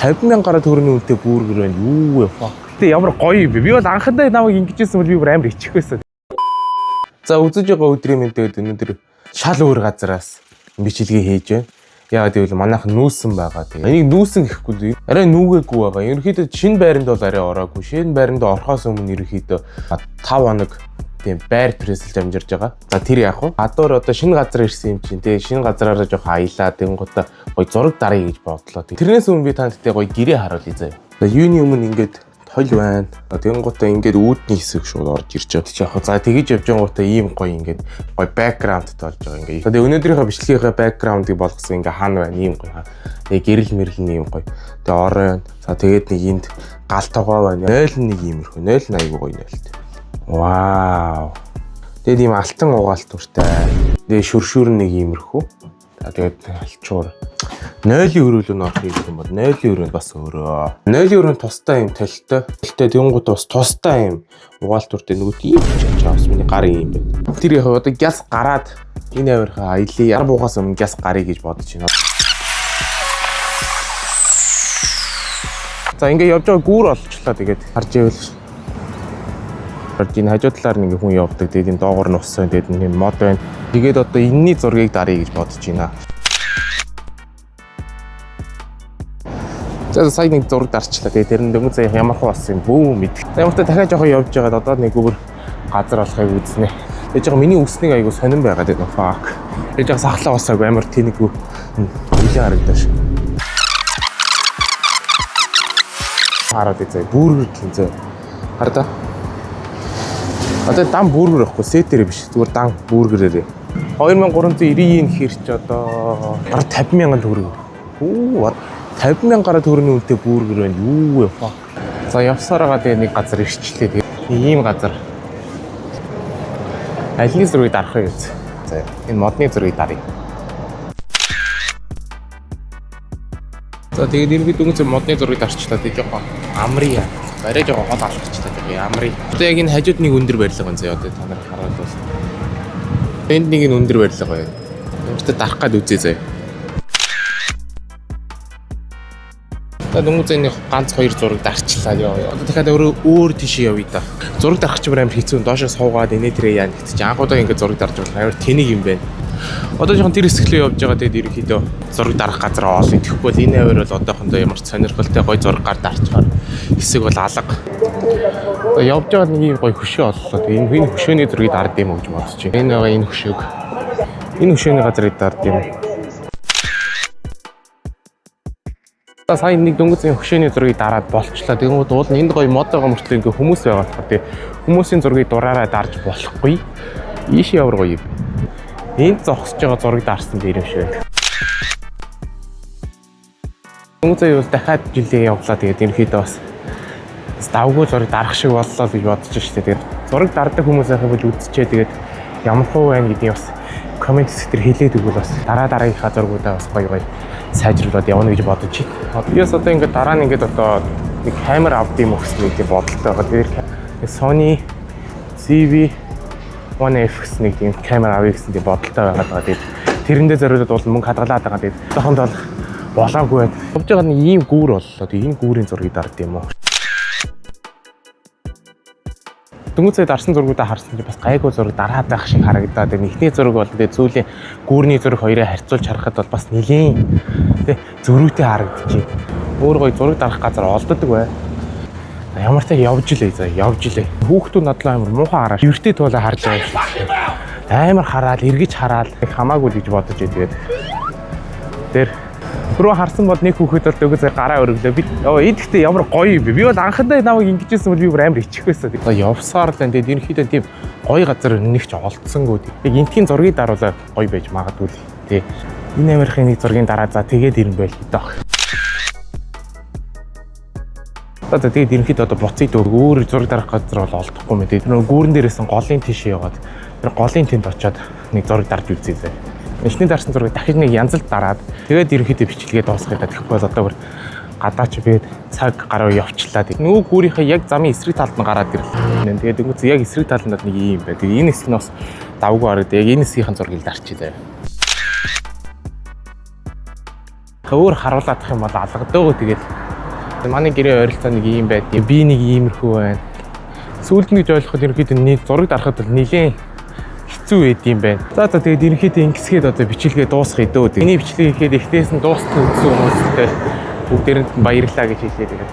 50 мянга гаруй төгрөгийн үнэтэй бургер байна. Юу вэ? Fuck. Гэтэ ямар гоё юм бэ? Би бол анхандаа намайг ингэжсэн бол би бүр амар ичих байсан. За, үзэж байгаа өдрийн мэндээд өнөөдөр шал өөр газараас бичлэгээ хийж байна. Яагаад гэвэл манайх нүүсэн байгаа. Тэгээ энийг нүүсэн гэхгүй л арай нүүгээгүй байгаа. Ерөнхийдөө шинэ байранд бол арай ороогүй. Шинэ байранд орохоос өмнө ерөнхийдөө 5 хоног тийм байр түрээсэлж амжирж байгаа. За, тэр яах вэ? Гадуур одоо шинэ газар ирсэн юм чинь тий, шинэ газараараа жоохон аялаа, тэгэнгүүтээ гоё зураг даръя гэж бодлоо. Тэрнээс өмнө би танд тий гоё гэрээ харуулъя заяа. За, юуны өмнө ингээд тойл байна. Тэгэнгүүтээ ингээд үүдний хэсэг шууд орж ирж байгаа. Яг за, тэгэж явж байгоотаа ийм гоё ингээд гоё background тай болж байгаа ингээд. Тэгээ өнөөдрийнхөө бичлэгийнхээ background ыг болгосон ингээд хан байна, ийм гоё хан. Тэгээ гэрэл мэрэл нь ийм гоё. Тэгээ орой байна. За, тэгээд нэг энд гал тогоо байна. 0 нэг иймэрхүү 0 нь айгуу гоё 0-т. Вау. Тэгээд ийм алтан угаалтуртай. Тэгээ шүршүр нэг иймэрхүү. За, тэгээд алчуур. Нойлын өрөөлөө нь орох юм бол нойлын өрөөнд бас өөрөө. Нойлын өрөөнд тустай юм толтой. Толтой тэгэнгүүт бас тустай юм угаалтуртай нөгөө тийм чиж байгаа, бас миний гар юм байна. Тэр яг одоо гяс гараад энэ авирхаа аялын яр буугаас өмнө гяс гарыг гэж бодож байна. За, ингээ явж байгаа гүүр олчлоо, тэгээд харж ивэл харж энэ хажуу талаар нэг хүн явдаг. Тэгээд энэ доогоор нь ус байна. Тэгээд нэг мод байна. Тэгээд одоо энэний зургийг даръя гэж бодож байна. За, сая нэг зураг дарчлаа. Тэгээд тэр нь дөнгөж сая ямар хуу болсон юм бүү мэдэх. За, ямар ч дахиад жоохон явж байгаад одоо нэг өөр газар болохыг үзнэ. Тэгээд жоохон миний үснийг айгу сонирн байгаад байна. Fuck. Тэгээд жоохон сахлаа басаагүй, амар тэнэг үлийн харагдаж. Хараад заяа, бүргэр гин заяа. Хардаа. Одоо дан бүргэр байхгүй, сетэрээ биш. Зүгээр дан бүргэрээрээ. 2390 yen хэр чи одоо бараг 50 мянган төгрөг. Үу, 50 мянга гаруй төгрөгийн үнэтэй бургер байна. Юу вэ? Fuck. За, явсаар байгаа, тэгээ нэг газар ирчлээ. Тэгээ ийм газар. Алины зургийг дарах вэ гэж. За, энэ модны зургийг даръя. За, тэгээд ерөнхийдөө дөнгөж модны зургийг дарчлаа. Тэгээд жоохон амрын. Арай жоохон гол алхачлаа. Тэгээд амрын. Одоо яг энэ хажууд нэг өндөр барилга байна заяа. Одоо та нар хараад бол. Энд нэг энэ өндөр барилга байна. Ямартай дарах гад үзье заяа. За, дөнгөж энэ ганц хоёр зураг дарчлаа ёо. Одоо дахиад өөрөө өөр тийшээ явъя да. Зураг дарах чи бүр амар хэцүү. Доошоо суугаад инээ тэрээ яа нэгт чи анх удаа ингээд зураг дарж бол амар тэнэг юм байна. Одоо жоохон тэр хэсэг лөө явж байгаа, тэгээд ерөнхийдөө зураг дарах газар оолно. Тэгэхгүй бол энэ авир бол одоохондоо ямар ч сонирхолтой гоё зураг гар дарчаар хэсэг бол алга. Одоо явж байгаа нэг юм гоё хөшөө оллоо. Тэгээд энэ хөшөөний зургийг дард юм уу гэж бодож байна. Энэ байгаа энэ хөшөөг. Энэ хөшөөний газрыг дард юм. За, сая нэг дөнгөж энэ хөшөөний зургийг дараад болчлаа. Тэгэнгүүт уул нь энд гоё мод байгаа мөртлөө ингээ хүмүүс байгаа болохоор тэгээ хүмүүсийн зургийг дураараа дарж болохгүй. Ийш ямар гоё юм. Энд зогсож байгаа зураг дарсан дээр юм шиг байна. Дөнгөж сая бол дахиад жилээ явлаа. Тэгээд ерөнхийдөө бас давгүй зураг дарах шиг боллоо гэж бодож штэ. Тэгээд зураг дардаг хүмүүс байх юм бол үзчихээ, тэгээд ямар хуу байна гэдгийг бас comment хэсэг дээр хэлээд өгвөл бас дараа дараагийнхаа зургуудаа бас гоё гоё сайжруулад явна гэж бодож байна. Би бас одоо ингээд дараа нь ингээд одоо нэг камер авд юм уу гэсэн нэг тийм бодолтой байгаа. Тэр Sony ZV-1F гэсэн нэг тийм камер авъя гэсэн тийм бодолтой байгаад байгаа. Тэгээд тэрэндээ зориулаад бол мөнгө хадгалаад байгаа. Тэгээд одоохондоо бол болоогүй байна. Явж байгаа нэг ийм гүүр боллоо. Тэгээд энэ гүүрийн зургийг дард юм уу? Дөнгөж сая дарсан зургуудаа харсан чинь бас гайгүй зураг дараад байх шиг харагдаад. Тэгээ эхний зураг бол тэгээ сүүлийн гүүрний зураг хоёроо харьцуулж харахад бол бас нэлийн тэ зөрүүтэй харагдчих. Өөр гоё зураг дарах газар олддог бай. Ямар ч явж илээ, за, явж илээ. Хүүхдүүд надлаа амар муухай хараа. Евртэй туулаа харж байгаа юм шиг. Амар хараал, эргэж хараал хамаагүй л гэж бодож тэгээд тэр түрүү харсан бол нэг хүүхэд бол дөнгөж сая гараа өргөлөө. Би ёо, энэ гэхдээ ямар гоё юм бэ? Би бол анхандаа намайг ингэжсэн бол би бүр амар ичих байсан. Одоо явсаар л энэ тэгээд ерөнхийдөө тийм гоё газар нэг ч олдсонгүй. Яг энтхийн зургийг даруулаад гоё байж магадгүй л. Тэ. Энэ амирхын нэг зургийн дараа за тэгээд ирэн байл гэдэг. Одоо тэгээд ерөнхийдөө одоо буцыг дөг өөр зураг дарах газар бол олдохгүй мэ. Тэгээд нөгөө гүүрэн дээрээсэн голын тийшээ яваад тэр голын тэнд очиод нэг зураг дарж үзье зэ. Эхний дарсан зургийг дахиж нэг янзалд дараад тэгээд ерөнхийдөө бичлэгээ дуусгая да. Тэгэхгүй бол одоо бүр гадаа чи тэгээд цаг гаруй явчлаа. Нөгөө гүүрийнхээ яг замын эсрэг талд нь гараад ирлээ. Тэгээд дөнгөж яг эсрэг талд нэг юм байна. Тэгээд энэ хэсэг нь бас давгүй харагдаа. Яг энэ хэсгийнхэн зургийг дарчий заяа. Өөр харуулах юм бол алгадаагүй, тэгээд Манай гэрээ ойролцоо нэг ийм байд. Би нэг иймэрхүү байна. Сүүлд нь гэж ойлгоход ерөнхийдөө нэг зураг дарахад бол нилээн хэцүү байд юм байна. За за, тэгээд ерөнхийдөө ингэсгээд одоо бичлэгээ дуусгая дөө. Миний бичлэг ихэд ихтээс нь дуустал үзсэн хүмүүстээ бүгдээрэнд нь баярлалаа гэж хэлье тэгээд.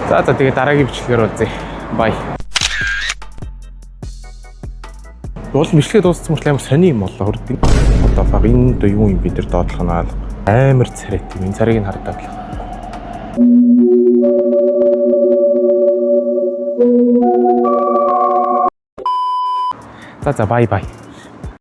За за, тэгээд дараагийн бичлэгээр уулзъя. Bye. Уул бичлэгээ дууссан мөртлөө амар сони юм боллоо. Хөрдөг. Одоо fuck, энэ одоо юу юм, бид нар доотлох нь амар царайт юм. Энэ царайг нь хардаад л. За за, bye bye.